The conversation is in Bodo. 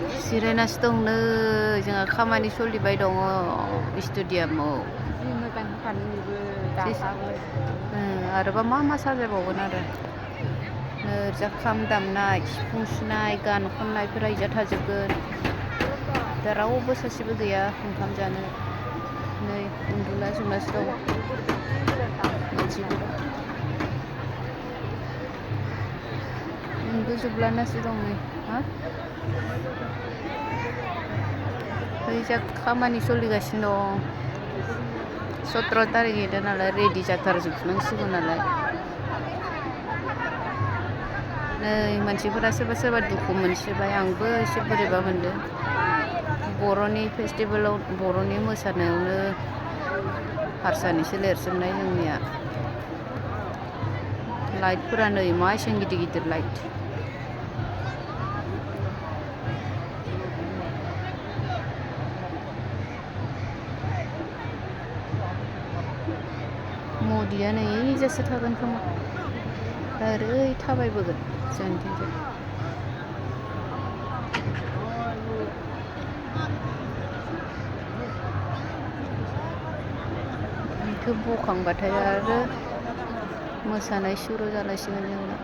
Sirenas dongno जोंहा खामानि सोलिबाय दङ स्टुडियामाव जि मोजां फाननिबो जासाबो आरोबा मा साजायबावगोन आरो जा खाम दामनाय सिफुं सुनाय गान खननायफोरा इजा थाजोबगोन दा रावबो सासेबो गैया ओंखाम जानो नै उन्दुला जुनासो दं मानसिफोरा उन्दुजोबलानासो दं नै हा ओइजा खामानि सोलिगासिनो दं 17 तारिखै नालाय रेडि जाथारजोबनांसिगौ नालाय नै मानसिफोरा सोरबा दुखु मोनसिबाय आंबो एसे बोरैबा मोनदों बर'नि फेस्टिभेलाव बर'नि मोसानायावनो हारसानिसो लेरसोमनाय जोंनिया लाइटफोरा नै मा एसे गिदिर लाइट मदिया नै इजासो थागोन खोमा ओरै थाबायबोगोन जोंनिथिंजाय बेखौ बखांबाथाय आरो मोसानाय सुरु जालायसिगोन जोंना